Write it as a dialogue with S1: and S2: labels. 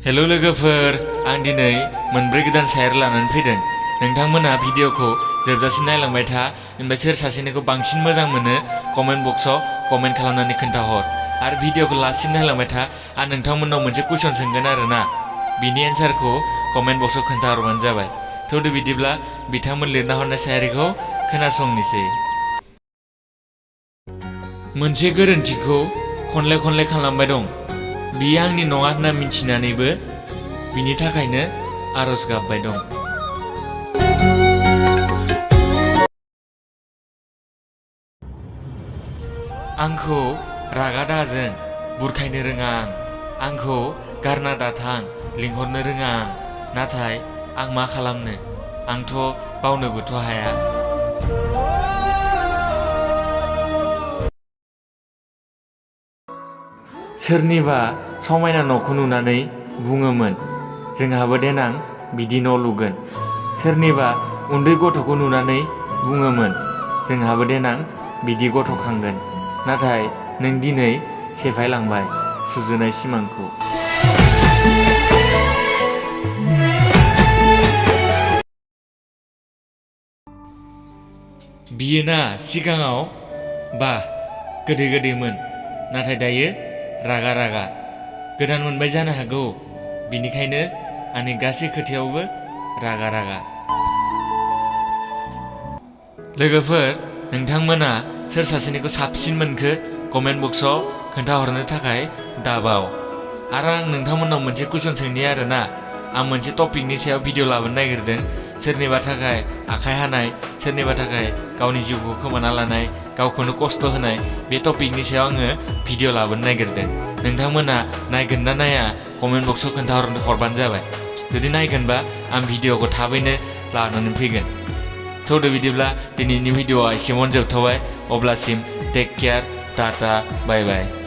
S1: Hello लोगोफोर, आं दिनै मोनब्रै गोदान शायर लानानै फैदों। नोंथांमोना भिडिअखौ जोबजासिम नायलांबाय था। ओमफ्राय सोर सासेनिखौ बांसिन मोजां मोनो कमेन्ट बक्सआव कमेन्ट खालामनानै खोन्थाहर। आरो भिडिअखौ लास्टसिम नायलांबाय था। आं नोंथांमोननाव मोनसे कुइसन सोंगोन आरोना, बिनि एन्सारखौ कमेन्ट बक्सआव खोन्थाहरबानो जाबाय। थौदो बिदिब्ला बिथांमोन लिरना हरनाय शायरिखौ खोनासंनोसै। मोनसे गोरोन्थिखौ खनले खनले खालामबाय दं। बियो आंनि नङा होनना मिन्थिनानैबो बिनि थाखायनो आरज गाबबाय दं। आंखौ रागा दाजों, बुरखायनो रोङा आं। आंखौ गारना दाथां, लिंहरनो रोङा आं। नाथाय आं मा खालामनो, आंथ' बावनोबोथ' हाया। सोरनिबा समायना न'खौ नुनानै बुङोमोन, जोंहाबो देनां बिदि न' लुगोन। सोरनिबा उन्दै गथ'खौ नुनानै बुङोमोन, जोंहाबो देनां बिदि गथ' खांगोन। नाथाय नों दिनै सेफायलांबाय सुजुनाय सिमांखौ। बियो ना सिगाङाव बा गोदै गोदैमोन, नाथाय दायो रागा रागा। गोदान मोनबाय जानो हागौ, बिनिखायनो आंनि गासै खोथायावबो रागा रागा। लोगोफोर, नोंथांमोना सोर सासेनिखौ साबसिन मोनखो कमेन्ट बक्सआव खोन्थाहरनो थाखाय दाबाव। आरो आं नोंथांमोननाव मोनसे कुइसन सोंनि आरोना, आं मोनसे टपिकनि सायाव भिडिअ लाबोनो नागिरदों। सोरनिबा थाखाय आखाइ हानाय, सोरनिबा थाखाय गावनि जिउखौ खोमाना लानाय, गावखौनो खस्थ' होनाय, बे टपिकनि सायाव आङो भिडिअ लाबोनो नागिरदों। नोंथांमोना नायगोन ना नाया कमेन्ट बक्सआव खोन्थाहरबानो जाबाय। जुदि नायगोनबा आं भिडिअखौ थाबैनो लानानै फैगोन। थौदो बिदिब्ला दिनैनि भिडिअआ एसेयावनो जोबथ'बाय। अब्लासिम टेक केयार, टाटा, बाय बाय।